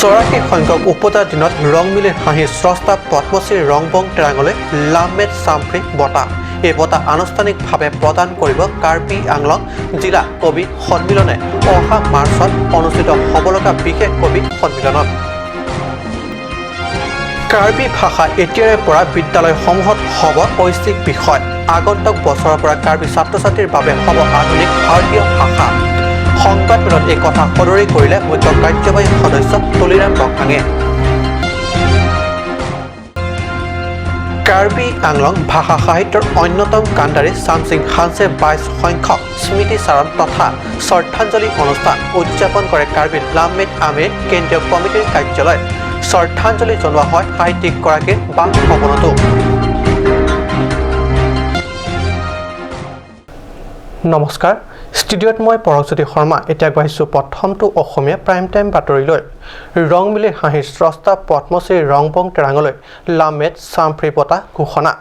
84 সংখ্যক ওপজা দিনত ৰংমিলিৰ হাঁহিৰ স্ৰষ্টা পদ্মশ্ৰী ৰংবং তেৰাঙলৈ লামমেট চামফ্ৰী বঁটা। এই বঁটা আনুষ্ঠানিকভাৱে প্ৰদান কৰিব কাৰ্বি আংলং জিলা কবি সন্মিলনে অহা মাৰ্চত অনুষ্ঠিত হ'ব লগা বিশেষ কবি সন্মিলনত। কাৰ্বি ভাষা এতিয়াৰে পৰা বিদ্যালয়সমূহত হ'ব ঐচ্ছিক বিষয়। আগন্তুক বছৰৰ পৰা কাৰ্বি ছাত্ৰ ছাত্ৰীৰ বাবে হ'ব আধুনিক ভাৰতীয় ভাষা। সংবাদমেলত এই কথা সদৰি কৰিলে মুখ্য কাৰ্যবাহী সদস্য তুলিৰাম ৰংহাঙে। কাৰ্বি আংলং ভাষা সাহিত্যৰ অন্যতম কাণ্ডাৰী চামচিং হানছে 22 সংখ্যক স্মৃতিচাৰণ তথা শ্ৰদ্ধাঞ্জলি অনুষ্ঠান উদযাপন কৰে কাৰ্বি লামমেট আমিৰ কেন্দ্ৰীয় কমিটিৰ কাৰ্যালয়ত। শ্ৰদ্ধাঞ্জলি জনোৱা হয় সাহিত্যিকগৰাকীৰ বাসভৱনতো। নমস্কাৰ, ষ্টুডিঅ'ত মই পৰশজ্যোতি শৰ্মা। এতিয়া আগবাঢ়িছোঁ প্ৰথমটো অসমীয়া প্ৰাইম টাইম বাতৰিলৈ। ৰংমিলিৰ হাঁহিৰ স্ৰষ্টা পদ্মশ্ৰী ৰংবং তেৰাঙলৈ লামেট চামফ্ৰী বঁটা ঘোষণা।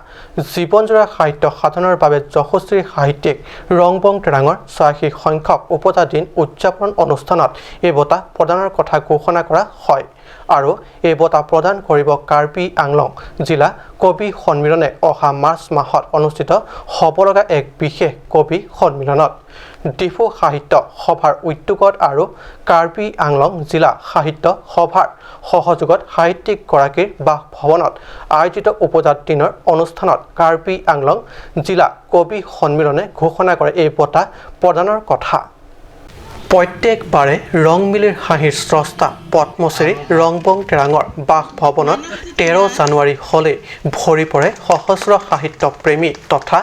জীৱনজোৰা সাহিত্য সাধনাৰ বাবে যশস্বী সাহিত্যিক ৰংবং তেৰাঙৰ 86 সংখ্যক ওপজা দিন উদযাপন অনুষ্ঠানত এই বঁটা প্ৰদানৰ কথা ঘোষণা কৰা হয় আৰু এই বঁটা প্ৰদান কৰিব কাৰ্বি আংলং জিলা কবি সন্মিলনে অহা মাৰ্চ মাহত অনুষ্ঠিত হ'ব লগা এক বিশেষ কবি সন্মিলনত। ডিফু সাহিত্য সভাৰ উদ্যোগত আৰু কাৰ্বি আংলং জিলা সাহিত্য সভাৰ সহযোগত সাহিত্যিকগৰাকীৰ বাসভৱনত আয়োজিত ওপজা দিনৰ অনুষ্ঠানত কাৰ্বি আংলং জিলা কবি সন্মিলনে ঘোষণা কৰে এই বঁটা প্ৰদানৰ কথা। প্ৰত্যেকবাৰে ৰংমিলিৰ হাঁহিৰ স্ৰষ্টা পদ্মশ্ৰী ৰংবং তেৰাঙৰ বাসভৱনত 13 জানুৱাৰী হ'লেই ভৰি পৰে সহস্ৰ সাহিত্যপ্ৰেমী তথা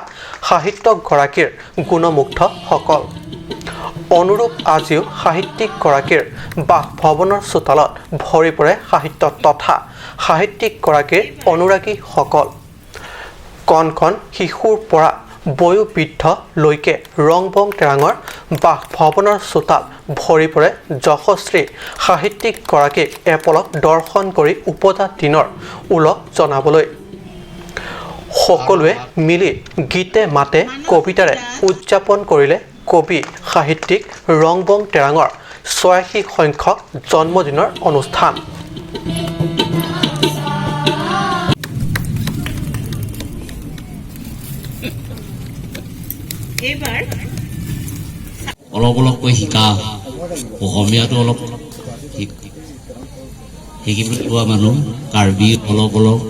সাহিত্যগৰাকীৰ গুণমুগ্ধসকল। অনুৰূপ আজিও সাহিত্যিকগৰাকীৰ বাসভৱনৰ চোতালত ভৰি পৰে সাহিত্য তথা সাহিত্যিকগৰাকীৰ অনুৰাগীসকল। কণ কণ শিশুৰ পৰা বয়োবৃদ্ধলৈকে ৰংবং তেৰাঙৰ বাসভৱনৰ চোতাল ভৰি পৰে যশস্বী সাহিত্যিকগৰাকীক এপলক দৰ্শন কৰি ওপজা দিনৰ ওলগ জনাবলৈ। সকলোৱে মিলি গীতে মাতে কবিতাৰে উদযাপন কৰিলে কবি সাহিত্যিক ৰংবং তেৰাঙৰ 86 সংখ্যক জন্মদিনৰ অনুষ্ঠান। অলপ অলপকৈ শিকা, অসমীয়াটো অলপ শিকিবলৈ লোৱা মানুহ, কাৰ্বি অলপ অলপ,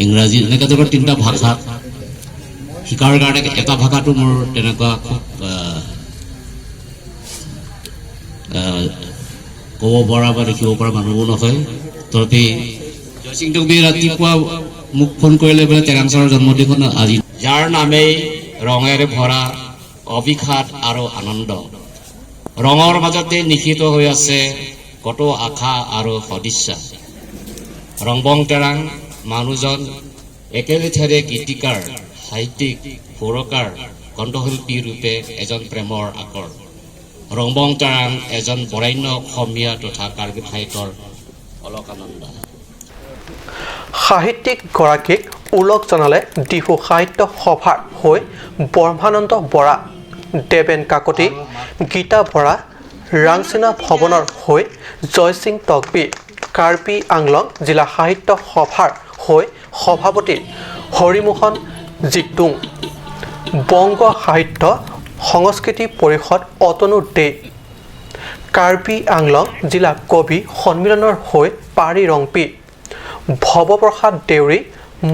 ইংৰাজী, এনেকৈ ধৰণৰ তিনিটা ভাষা শিকাৰ কাৰণে এটা ভাষাটো মোৰ তেনেকুৱা খুব ক'ব পৰা বা লিখিব পৰা মানুহো নহয়। তথাপি জয়সিং টকবি ৰাতিপুৱা মোক ফোন কৰিলে বোলে তেৰাং ছাৰৰ জন্মদিনখন আজি, যাৰ নামেই ৰঙেৰে ভৰা অবিষাদ আৰু আনন্দ, ৰঙৰ মাজতে নিহিত হৈ আছে কত আশা আৰু সদিচ্ছা। ৰংবং তেৰাং মানুহজন একেলেথাৰে গীতিকাৰ, সাহিত্যিক, সুৰকাৰ, কণ্ঠশিল্পী ৰূপে এজন প্ৰেমৰ আকৰ। ৰংবং তেৰাং এজন বৰেণ্য অসমীয়া তথা কাৰ্বি সাহিত্যৰ অলকানন্দ। সাহিত্যিকগৰাকীক ওলগ জনালে ডিফু সাহিত্য সভাৰ হৈ ব্ৰহ্মানন্দ বৰা, দেৱেন কাকতি, গীতা বৰা, ৰাংচিনা ভৱনৰ হৈ জয়সিং টকবি, কাৰ্বি আংলং জিলা সাহিত্য সভাৰ হৈ সভাপতি হৰিমোহন জিতুং, বংগ সাহিত্য সংস্কৃতি পৰিষদ অতনু দে, কাৰ্বি আংলং জিলা কবি সন্মিলনৰ হৈ পাৰি ৰংপি, ভৱপ্ৰসাদ দেউৰী,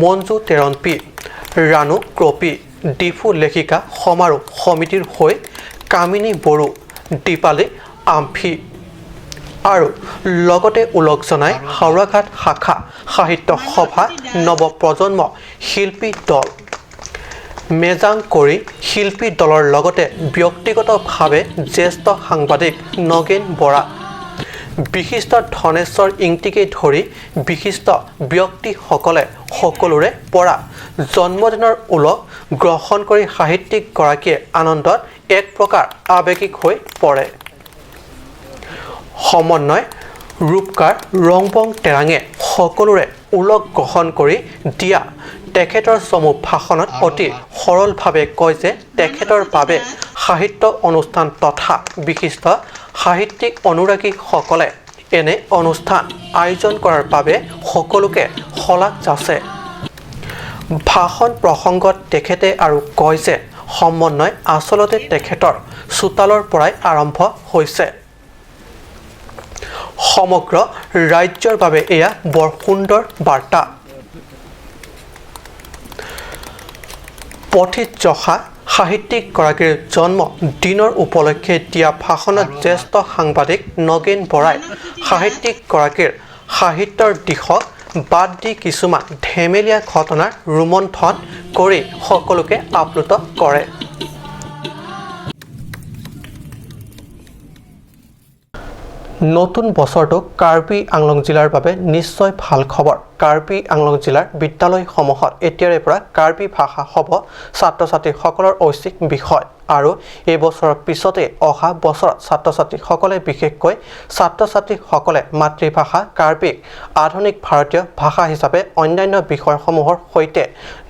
মঞ্জু তেৰণপি, ৰাণু ক্ৰপি, ডিফু লেখিকা সমাৰোহ সমিতিৰ হৈ কামিনী বড়ো, দীপালী আমফি আৰু লগতে ওলগ জনাই হাওৰাঘাট শাখা সাহিত্য সভা নৱপ্ৰজন্ম শিল্পী দল, মেজাং কৰি শিল্পী দলৰ লগতে ব্যক্তিগতভাৱে জ্যেষ্ঠ সাংবাদিক নগেন বৰা, বিশিষ্ট ধনেশ্বৰ ইংতিকে ধৰি বিশিষ্ট ব্যক্তিসকলে সকলোৰে পৰা জন্মদিনৰ ওলগ গ্ৰহণ কৰি সাহিত্যিকগৰাকীয়ে আনন্দত এক প্ৰকাৰ আৱেগিক হৈ পৰে। সমন্বয় ৰূপকাৰ ৰংবং তেৰাঙে সকলোৰে ওলগ গ্ৰহণ কৰি দিয়া তেখেতৰ চমু ভাষণত অতি সৰলভাৱে কয় যে তেখেতৰ বাবে সাহিত্য অনুষ্ঠান তথা বিশিষ্ট সাহিত্যিক অনুৰাগীসকলে এনে অনুষ্ঠান আয়োজন কৰাৰ বাবে সকলোকে শলাগ যাচে। ভাষণ প্ৰসংগত তেখেতে আৰু কয় যে সমন্বয় আচলতে তেখেতৰ চোতালৰ পৰাই আৰম্ভ হৈছে। সমগ্ৰ ৰাজ্যৰ বাবে এয়া বৰ সুন্দৰ বাৰ্তা। পথিত যশা সাহিত্যিকগৰাকীৰ জন্ম দিনৰ উপলক্ষে দিয়া ভাষণত জ্যেষ্ঠ সাংবাদিক নগেন বৰাই সাহিত্যিকগৰাকীৰ সাহিত্যৰ দিশক বাদ দি কিছুমান ধেমেলীয়া ঘটনাৰ ৰোমন্থন কৰি সকলোকে আপ্লুত কৰে। নতুন বছৰটো কাৰ্বি আংলং জিলাৰ বাবে নিশ্চয় ভাল খবৰ। কাৰ্বি আংলং জিলাৰ বিদ্যালয়সমূহত এতিয়াৰে পৰা কাৰ্বি ভাষা হ'ব ছাত্ৰ-ছাত্ৰীসকলৰ ঐচ্ছিক বিষয় আৰু এই বছৰৰ পিছতে অহা বছৰত ছাত্ৰ-ছাত্ৰীসকলে, বিশেষকৈ ছাত্ৰ-ছাত্ৰীসকলে মাতৃভাষা কাৰ্বিক আধুনিক ভাৰতীয় ভাষা হিচাপে অন্যান্য বিষয়সমূহৰ সৈতে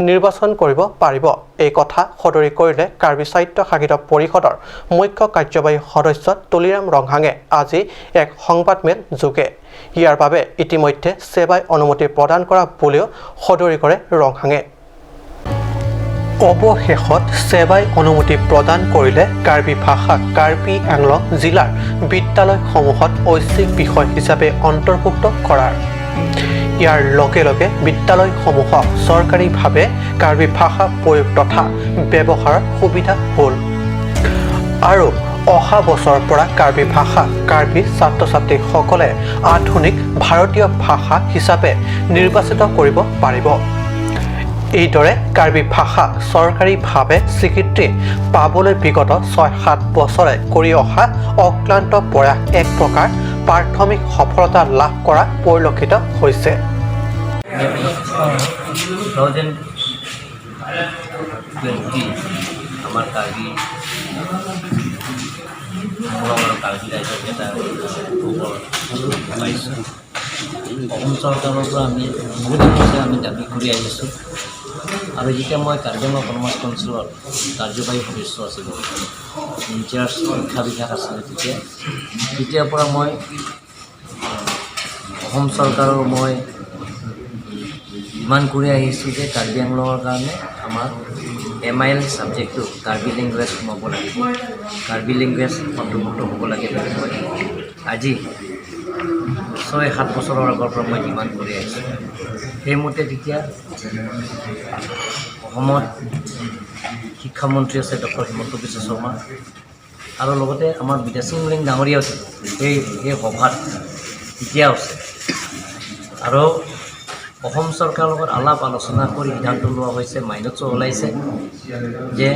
নিৰ্বাচন কৰিব পাৰিব। এই কথা সদৰি কৰিলে কাৰ্বি স্বায়ত্ত শাসিত পৰিষদৰ মুখ্য কাৰ্যবাহী সদস্য তুলিৰাম ৰংহাঙে আজি এক সংবাদমেল যোগে। ইয়াৰ বাবে ইতিমধ্যে সেৱাই অনুমতি প্ৰদান কৰা বুলিও সদৰি কৰে ৰংহাঙে। অৱশেষত সেৱাই অনুমতি প্ৰদান কৰিলে কাৰ্বি ভাষাক কাৰ্বি আংলং জিলাৰ বিদ্যালয়সমূহত ঐচ্ছিক বিষয় হিচাপে অন্তৰ্ভুক্ত কৰাৰ। ইয়াৰ লগে লগে বিদ্যালয়সমূহক চৰকাৰীভাৱে কাৰ্বি ভাষা প্ৰয়োগ তথা ব্যৱহাৰৰ সুবিধা হ'ল আৰু অহা বছৰৰ পৰা কাৰ্বি ভাষা কাৰ্বি ছাত্ৰ-ছাত্ৰীসকলে আধুনিক ভাৰতীয় ভাষা হিচাপে নিৰ্বাচিত কৰিব পাৰিব। এইদৰে কাৰ্বি ভাষা চৰকাৰীভাৱে স্বীকৃতি পাবলৈ বিগত 6-7 বছৰে কৰি অহা অক্লান্ত প্ৰয়াস এক প্ৰকাৰ প্ৰাথমিক সফলতা লাভ কৰা পৰিলক্ষিত হৈছে। 2020 আমাৰ কাৰ্বি আংলং আৰু কাৰ্বি ৰাইজক এটা খবৰ পাইছোঁ। অসম চৰকাৰৰ পৰা আমি বহুত দিন আমি দাবী কৰি আহিছোঁ আৰু যেতিয়া মই কাৰ্বি আংলং অট'নমাছ কাউন্সিলৰ কাৰ্যবাহী সদস্য আছিলোঁ, ইনচাৰ্জ শিক্ষা বিভাগ আছিলে তেতিয়া, তেতিয়াৰ পৰা মই অসম চৰকাৰৰ মই ডিমাণ্ড কৰি আহিছোঁ যে কাৰ্বি আংলঙৰ কাৰণে আমাৰ এমআইএল ছাবজেক্টটো কাৰ্বি লেংগুৱেজ সোমাব লাগিব, কাৰ্বি লেংগুৱেজ অন্তৰ্ভুক্ত হ'ব লাগে বুলি মই আজি 6-7 বছৰৰ আগৰ পৰা মই ডিমাণ্ড কৰি আহিছোঁ। সেইমতে তেতিয়া অসমত শিক্ষামন্ত্ৰী আছে ডক্টৰ হিমন্ত বিশ্ব শৰ্মা আৰু লগতে আমাৰ বিদ্যাসিং মুৰিং ডাঙৰীয়াও সেই সভাত তেতিয়াও আছে আৰু অসম চৰকাৰৰ লগত আলাপ আলোচনা কৰি সিদ্ধান্ত লোৱা হৈছে, মাইনটছো ওলাইছে যে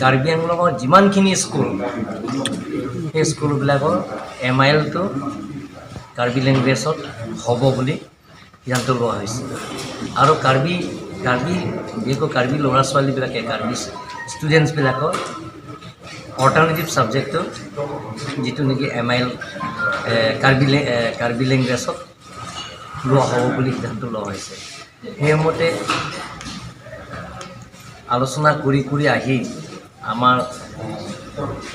কাৰ্বি আংলঙৰ যিমানখিনি স্কুল, সেই স্কুলবিলাকৰ এমআইএলটো কাৰ্বি লেংগুৱেজত হ'ব বুলি সিদ্ধান্ত লোৱা হৈছে। আৰু কাৰ্বি কাৰ্বি বিশেষকৈ কাৰ্বি ল'ৰা ছোৱালীবিলাকে, কাৰ্বি ষ্টুডেণ্টছবিলাকৰ অল্টাৰনেটিভ ছাবজেক্টটো যিটো নেকি এমআইএল কাৰ্বি কাৰ্বি লেংগুৱেজত লোৱা হ'ব বুলি সিদ্ধান্ত লোৱা হৈছে। সেইমতে আলোচনা কৰি কৰি আহি আমাৰ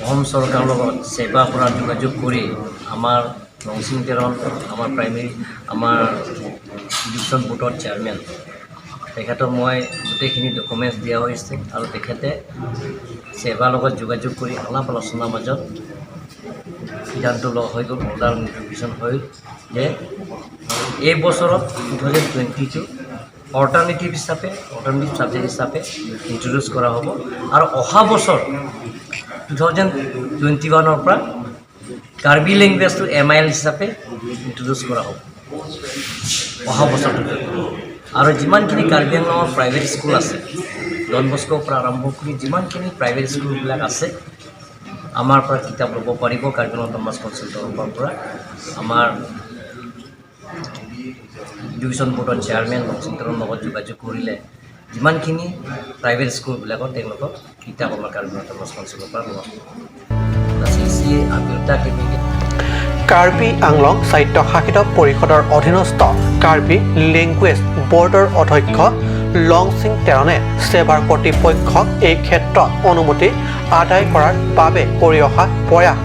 অসম চৰকাৰৰ লগত ছেবাৰ পৰা যোগাযোগ কৰি আমাৰ লংচিং তেৰণ, আমাৰ প্ৰাইমেৰী, আমাৰ এডুকেশ্যন বৰ্ডৰ চেয়াৰমেন, তেখেতক মই গোটেইখিনি ডকুমেণ্টছ দিয়া হৈছে আৰু তেখেতে ছেবাৰ লগত যোগাযোগ কৰি আলাপ আলোচনাৰ মাজত সিদ্ধান্ত লোৱা হৈ গ'ল, অৰ্ডাৰ নটিফিকেশ্যন হৈ যে এই বছৰত 2022 অল্টাৰনেটিভ হিচাপে, অল্টাৰনেটিভ ছাবজেক্ট হিচাপে ইণ্ট্ৰডিউচ কৰা হ'ব আৰু অহা বছৰ 2021ৰ পৰা কাৰ্বি লেংগুৱেজটো এমআইএল হিচাপে ইণ্ট্ৰডিউচ কৰা হ'ব অহা বছৰটোত। আৰু যিমানখিনি কাৰ্বি আংলঙৰ প্ৰাইভেট স্কুল আছে, ডন বস্কোৰ পৰা আৰম্ভ কৰি যিমানখিনি প্ৰাইভেট স্কুলবিলাক আছে, আমাৰ পৰা কিতাপ ল'ব পাৰিব। কাৰ্বি আংলং অট'নমাছ কাউন্সিল তৰফৰ পৰা আমাৰ এডুকেশ্যন বৰ্ডৰ চেয়াৰমেন লংচিং তেৰণৰ লগত যোগাযোগ কৰিলে যিমানখিনি প্ৰাইভেট স্কুলবিলাকত তেওঁলোকক কিতাপ আমাৰ কাৰ্বি অট'নমাছ কাউন্সিলৰ পৰা লোৱা হ'ব। চি কাৰ্বি আংলং স্বায়ত্তশাসিত পৰিষদৰ অধীনস্থ কাৰ্বি লেংগুৱেজ বৰ্ডৰ অধ্যক্ষ লংচিং টেৰণে ছেবাৰ কৰ্তৃপক্ষক এই ক্ষেত্ৰত অনুমতি আদায় কৰাৰ বাবে কৰি অহা প্ৰয়াস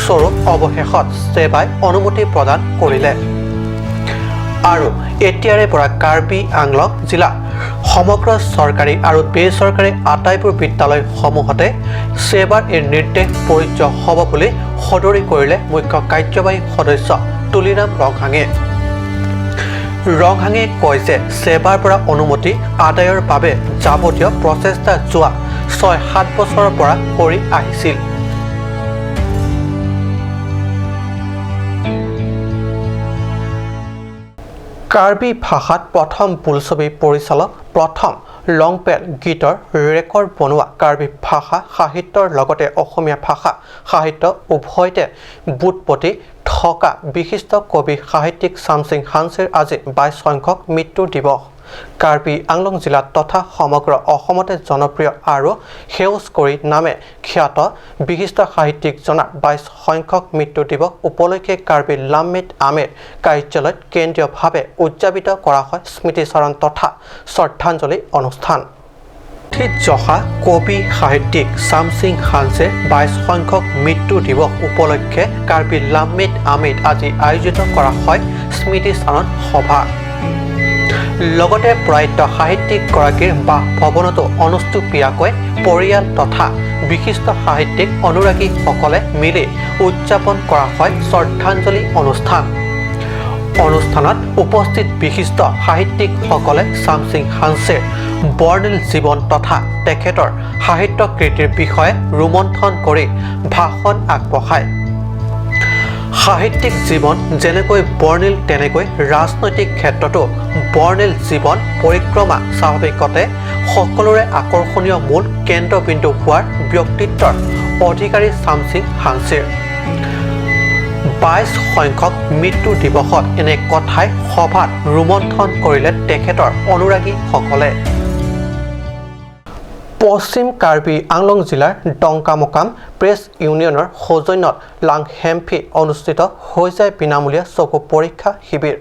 স্বৰূপ অৱশেষত ছেবাই অনুমতি প্ৰদান কৰিলে আৰু এতিয়াৰে পৰা কাৰ্বি আংলং জিলা সমগ্ৰ চৰকাৰী আৰু বেচৰকাৰী আটাইবোৰ বিদ্যালয়সমূহতে ছেবাৰ এই নিৰ্দেশ প্ৰযোজ্য হ'ব বুলি সদৰি কৰিলে মুখ্য কাৰ্যবাহী সদস্য তুলিৰাম ৰংহাঙে। ৰংহাঙে কয় যে ছেবাৰ পৰা অনুমতি আদায়ৰ বাবে যাৱতীয় প্ৰচেষ্টা যোৱা 6-7 বছৰৰ পৰা কৰি আহিছিল। কাৰ্বি ভাষাত প্ৰথম বোলছবি পৰিচালক, প্ৰথম লংপেল গীতৰ ৰেকৰ্ড বনোৱা, কাৰ্বি ভাষা সাহিত্যৰ লগতে অসমীয়া ভাষা সাহিত্য উভয়তে বুটপতি থকা বিশিষ্ট কবি সাহিত্যিক চামচিং হাঞ্চেৰ আজি 22 সংখ্যক মৃত্যু দিৱস। কাৰ্বি আংলং জিলাত তথা সমগ্ৰ অসমতে জনপ্ৰিয় আৰু সেউজ কৰি নামে খ্যাত বিশিষ্ট সাহিত্যিকজনাৰ 22 সংখ্যক মৃত্যু দিৱস উপলক্ষে কাৰ্বি লামমেট আমেৰ কাৰ্যালয়ত কেন্দ্ৰীয়ভাৱে উদযাপিত কৰা হয় স্মৃতিচাৰণ তথা শ্ৰদ্ধাঞ্জলি অনুষ্ঠান। জহা কবি সাহিত্যিক চামচিং হাঞ্চেৰ 22 সংখ্যক মৃত্যু দিৱস উপলক্ষে কাৰ্বি লামমেট আমেত আজি আয়োজিত কৰা হয় স্মৃতিচাৰণ সভা। লগতে প্ৰয়াত সাহিত্যিকগৰাকীৰ বাসভৱনতো অনুষ্টুপীয়াকৈ পৰিয়াল তথা বিশিষ্ট সাহিত্যিক অনুৰাগীসকলে মিলি উদযাপন কৰা হয় শ্ৰদ্ধাঞ্জলি অনুষ্ঠান। অনুষ্ঠানত উপস্থিত বিশিষ্ট সাহিত্যিকসকলে চামচিং হাঞ্চেৰ বৰ্ণিল জীৱন তথা তেখেতৰ সাহিত্য কৃতিৰ বিষয়ে ৰোমন্থন কৰি ভাষণ আগবঢ়ায়। সাহিত্যিক জীৱন যেনেকৈ বৰ্ণিল তেনেকৈ ৰাজনৈতিক ক্ষেত্ৰতো বৰ্ণিল জীৱন পৰিক্ৰমা স্বাভাৱিকতে সকলোৰে আকৰ্ষণীয় মূল কেন্দ্ৰবিন্দু হোৱাৰ ব্যক্তিত্বৰ অধিকাৰী চামচিং হাঞ্চেৰ 22 সংখ্যক মৃত্যু দিৱসত এনে কথাই সভাত ৰোমন্থন কৰিলে তেখেতৰ অনুৰাগীসকলে। পশ্চিম কাৰ্বি আংলং জিলাৰ ডংকামোকাম প্ৰেছ ইউনিয়নৰ সৌজন্যত লাংহেম্ফি অনুষ্ঠিত হৈ যায় বিনামূলীয়া চকু পৰীক্ষা শিবিৰ।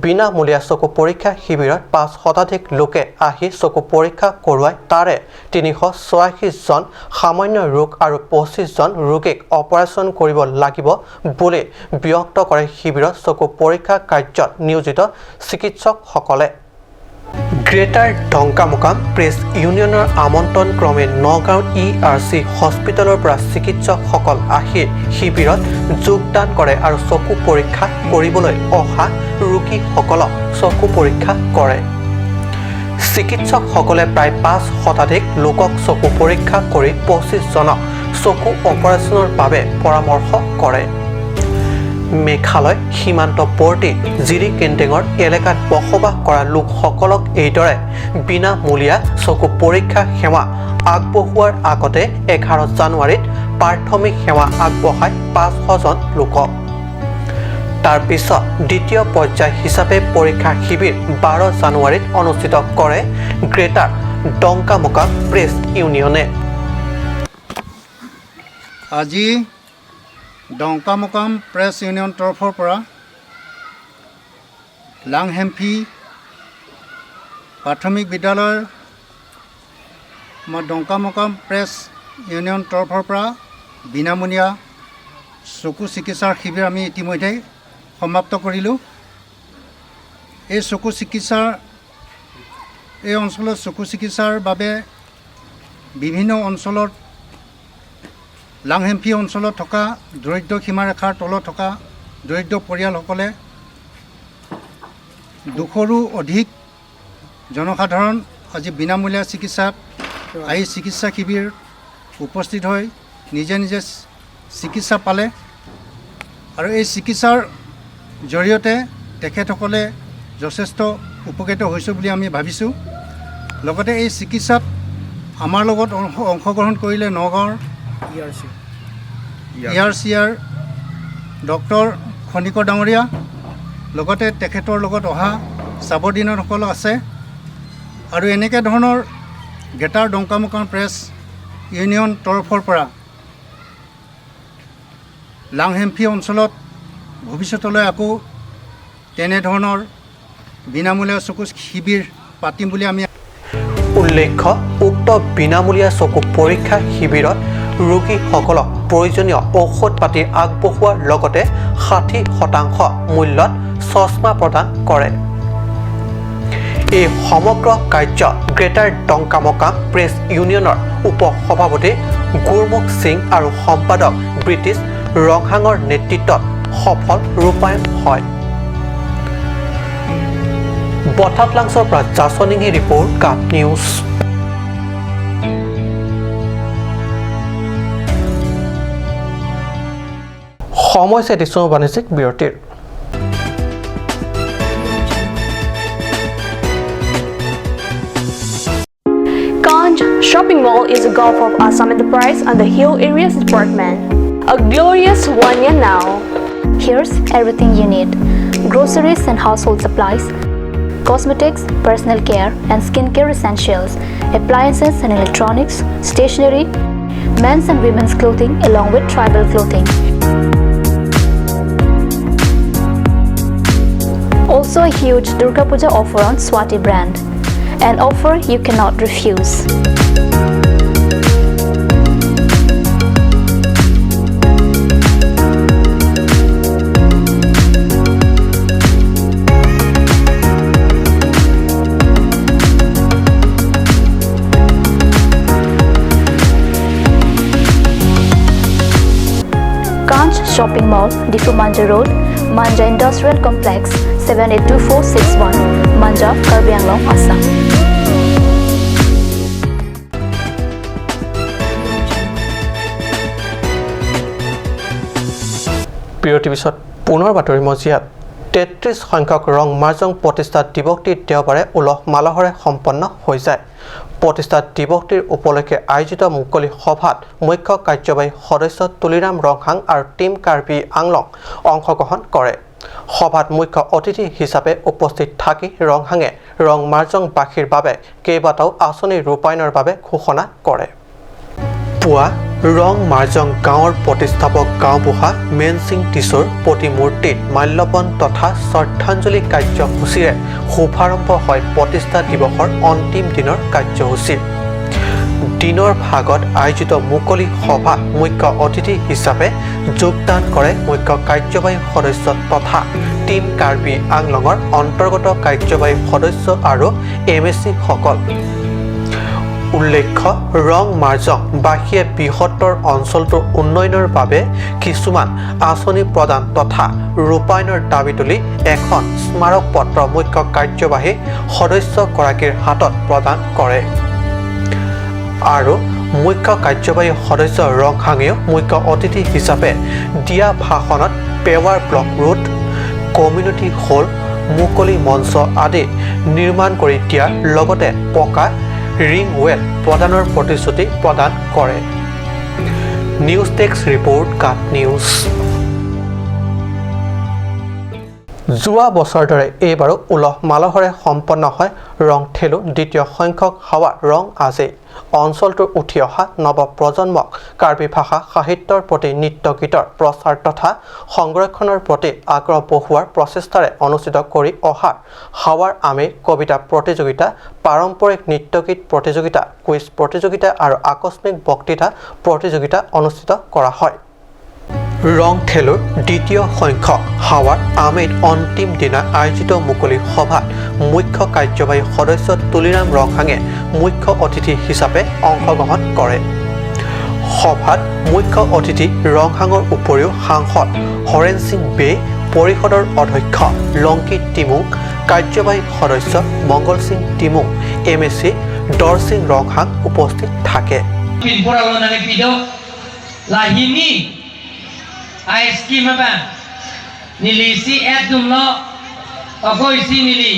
বিনামূলীয়া চকু পৰীক্ষা শিবিৰত 5 শতাধিক লোকে আহি চকু পৰীক্ষা কৰোৱাই তাৰে 386 জন সামান্য ৰোগ আৰু 25 জন ৰোগীক অপাৰেশ্যন কৰিব লাগিব বুলি ব্যক্ত কৰে শিবিৰত চকু পৰীক্ষা কাৰ্যত নিয়োজিত চিকিৎসকসকলে। গ্ৰেটাৰ ডংকামোকাম প্ৰেছ ইউনিয়নৰ আমন্ত্ৰণ ক্ৰমে নগাঁও ERC হস্পিটেলৰ পৰা চিকিৎসকসকল আহি শিবিৰত যোগদান কৰে আৰু চকু পৰীক্ষা কৰিবলৈ অহা ৰোগীসকলক চকু পৰীক্ষা কৰে। চিকিৎসকসকলে প্ৰায় 5 শতাধিক লোকক চকু পৰীক্ষা কৰি 25 জনক চকু অপাৰেশ্যনৰ বাবে পৰামৰ্শ কৰে। মেঘালয় সীমান্তৱৰ্তী জিৰিকেন্দেঙৰ এলেকাত বসবাস কৰা লোকসকলক এইদৰে বিনামূলীয়া চকু পৰীক্ষা সেৱা আগবঢ়োৱাৰ আগতে 11 জানুৱাৰীত প্ৰাথমিক সেৱা আগবঢ়ায় 500 জন লোকক। তাৰ পিছত দ্বিতীয় পৰ্যায় হিচাপে পৰীক্ষা শিবিৰ 12 জানুৱাৰীত অনুষ্ঠিত কৰে গ্ৰেটাৰ ডংকামোকাম প্ৰেছ ইউনিয়নে। আজি ডংকামোকাম প্ৰেছ ইউনিয়ন তৰফৰ পৰা লাংহেম্ফি প্ৰাথমিক বিদ্যালয়ৰ আমাৰ ডংকামোকাম প্ৰেছ ইউনিয়ন তৰফৰ পৰা বিনামূলীয়া চকু চিকিৎসাৰ শিবিৰ আমি ইতিমধ্যেই সমাপ্ত কৰিলোঁ। এই চকু চিকিৎসাৰ এই অঞ্চলত চকু চিকিৎসাৰ বাবে বিভিন্ন অঞ্চলত লাংহেম্ফি অঞ্চলত থকা দৰিদ্ৰ সীমাৰেখাৰ তলত থকা দৰিদ্ৰ পৰিয়ালসকলে 200ৰো অধিক জনসাধাৰণ আজি বিনামূলীয়া চিকিৎসাত আহি চিকিৎসা শিবিৰ উপস্থিত হৈ নিজে নিজে চিকিৎসা পালে আৰু এই চিকিৎসাৰ জৰিয়তে তেখেতসকলে যথেষ্ট উপকৃত হৈছে বুলি আমি ভাবিছোঁ। লগতে এই চিকিৎসাত আমাৰ লগত অংশগ্ৰহণ কৰিলে নগাঁৱৰ ERCৰ ডক্টৰ খনিকৰ ডাঙৰীয়া, লগতে তেখেতৰ লগত অহা ছাবঅৰ্ডিনেটসকল আছে আৰু এনেকৈ ধৰণৰ গ্ৰেটাৰ ডংকামোকাম প্ৰেছ ইউনিয়ন তৰফৰ পৰা লাংহেম্ফি অঞ্চলত ভৱিষ্যতলৈ আকৌ তেনেধৰণৰ বিনামূলীয়া চকু শিবিৰ পাতিম বুলি আমি উল্লেখ্য, উক্ত বিনামূলীয়া চকু পৰীক্ষা শিবিৰত ৰোগীসকলক প্ৰয়োজনীয় ঔষধ পাতি আগবঢ়োৱাৰ লগতে 60% মূল্যত চশমা প্ৰদান কৰে। এই সমগ্ৰ কাৰ্য গ্ৰেটাৰ ডংকামকাম প্ৰেছ ইউনিয়নৰ উপ সভাপতি গুৰমুখ সিং আৰু সম্পাদক ব্ৰিটিছ ৰংহাঙৰ নেতৃত্বত সফল ৰূপায়ণ হয়। বঠাতলাংছৰ পৰা জাছনিঙি ৰিপৰ্ট, কাপ নিউজ। সময় দিছোঁ বাণিজ্যিক বিৰতিৰ। Kanj Shopping Mall is a Gulf of Assam Enterprise and the Hill Areas Department. A glorious 1 year now. Here's everything you need: groceries and household supplies, cosmetics, personal care and skincare essentials, appliances and electronics, stationery, men's and women's clothing along with tribal clothing. Also a huge Durga Puja offer on Swati brand, an offer you cannot refuse. Kanch Shopping Mall, Difu Manja Road, Manja Industrial Complex, 782461, Manja, Karbi Anglong, Assam. বিৰতিৰ পিছত পুনৰ বাতৰি মজিয়াত 33 সংখ্যক ৰং মাৰ্জং প্ৰতিষ্ঠা দিৱসটি দেওবাৰে উলহ মালহেৰে সম্পন্ন হৈ যায়। প্ৰতিষ্ঠা দিৱসটিৰ উপলক্ষে আয়োজিত মুকলি সভাত মুখ্য কাৰ্যবাহী সদস্য তুলিৰাম ৰংহাং আৰু টীম কাৰ্বি আংলং অংশগ্ৰহণ কৰে। সভাত মুখ্য অতিথি হিচাপে উপস্থিত থাকি ৰংহাঙে ৰং মাৰ্জংবাসীৰ বাবে কেইবাটাও আঁচনি ৰূপায়ণৰ বাবে ঘোষণা কৰে। পুৱা ৰং মাৰ্জং গাঁৱৰ প্ৰতিষ্ঠাপক গাঁওবুঢ়া মেনসিং টিছ'ৰ প্ৰতিমূৰ্তিত মাল্যৰ্পণ তথা শ্ৰদ্ধাঞ্জলি কাৰ্যসূচীৰে শুভাৰম্ভ হয় প্ৰতিষ্ঠা দিৱসৰ অন্তিম দিনৰ কাৰ্যসূচী। দিনৰ ভাগত আয়োজিত মুকলি সভাত মুখ্য অতিথি হিচাপে যোগদান কৰে মুখ্য কাৰ্যবাহী সদস্য তথা টীম কাৰ্বি আংলঙৰ অন্তৰ্গত কাৰ্যবাহী সদস্য আৰু এম এ চিসকল। উল্লেখ্য, ৰং মাৰ্জং বাসীয়ে বৃহত্তৰ অঞ্চলটোৰ উন্নয়নৰ বাবে কিছুমান আঁচনি প্ৰদান তথা ৰূপায়ণৰ দাবী তুলি এখন স্মাৰক পত্ৰ মুখ্য কাৰ্যবাহী সদস্যগৰাকীৰ হাতত প্ৰদান কৰে আৰু মুখ্য কাৰ্যবাহী সদস্য ৰংহাঙেও মুখ্য অতিথি হিচাপে দিয়া ভাষণত paver block road, community hall, মুকলি মঞ্চ আদি নিৰ্মাণ কৰি দিয়াৰ লগতে পকা ৰিং ৱেল প্ৰদানৰ প্ৰতিশ্ৰুতি প্ৰদান কৰে। নিউজ ডেস্ক ৰিপৰ্ট, কাট নিউজ। যোৱা বছৰৰ দৰে এইবাৰো উলহ মালহেৰে সম্পন্ন হয় ৰং থেলু দ্বিতীয় সংখ্যক হাৱা ৰং আজি। অঞ্চলটোৰ উঠি অহা নৱপ্ৰজন্মক কাৰ্বি ভাষা সাহিত্যৰ প্ৰতি নৃত্য গীতৰ প্ৰচাৰ তথা সংৰক্ষণৰ প্ৰতি আগ্ৰহ বহুৱাৰ প্ৰচেষ্টাৰে অনুষ্ঠিত কৰি অহা হাৱাৰ আমেই কবিতা প্ৰতিযোগিতা, পাৰম্পৰিক নৃত্যগীত প্ৰতিযোগিতা, কুইজ প্ৰতিযোগিতা আৰু আকস্মিক বক্তৃতা প্ৰতিযোগিতা অনুষ্ঠিত কৰা হয়। ৰং থেলুৰ দ্বিতীয় সংখ্যক হাৱাৰ আমেইত অন্তিম দিনা আয়োজিত মুকলি সভাত মুখ্য কাৰ্যবাহী সদস্য তুলিৰাম ৰংহাঙে মুখ্য অতিথি হিচাপে অংশগ্ৰহণ কৰে। সভাত মুখ্য অতিথি ৰংহাঙৰ উপৰিও সাংসদ হৰেণ সিং বে, পৰিষদৰ অধ্যক্ষ লংকি টিমুং, কাৰ্যবাহী সদস্য মংগল Singh Timung, M A C দৰসিং Ronghang উপস্থিত থাকে। Ice cream apa nili si et dumlo okoi si nili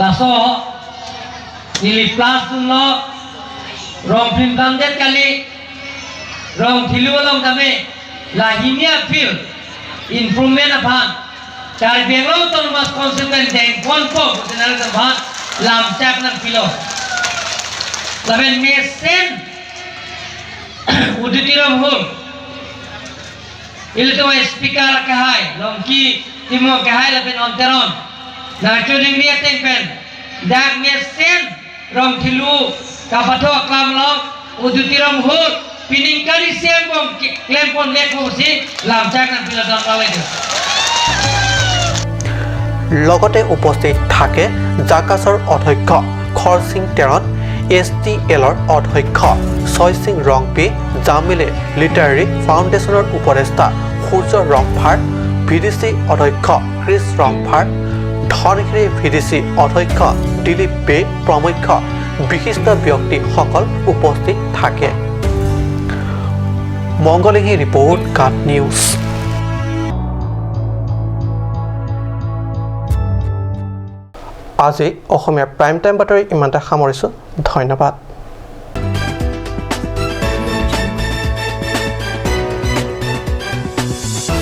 laso nili plus dumlo rong phim kandet kali rong thilu long tame lahinia feel improvement aphan char benglo autonomous concept and deng kon ko general bhan lam chak nan philo laben mesen uditiram hul ilito speaker kahai longki timo kahai laben onteron nachuning mi ateng pen dak mesen rong thilu kapatho aklam long Udutiram hur piningkari siang bom klempon nek si lamcak nan piladon palai. লগতে উপস্থিত থাকে জাকাছৰ অধ্যক্ষ খৰসিং Teron, S T এলৰ অধ্যক্ষ ছয়সিং Rongpi, জামিলে literary ফাউণ্ডেশ্যনৰ উপদেষ্টা সূৰ্য Rongphar, V D C অধ্যক্ষ Chris Rongphar, Dhansiri V D C অধ্যক্ষ দিলীপ বে প্ৰমুখ্য বিশিষ্ট ব্যক্তিসকল উপস্থিত থাকে। মংগলিঙী ৰিপৰ্ট, কাট নিউজ। আজি অসমীয়া প্ৰাইম টাইম বাতৰি ইমানতে সামৰিছোঁ। ধন্যবাদ।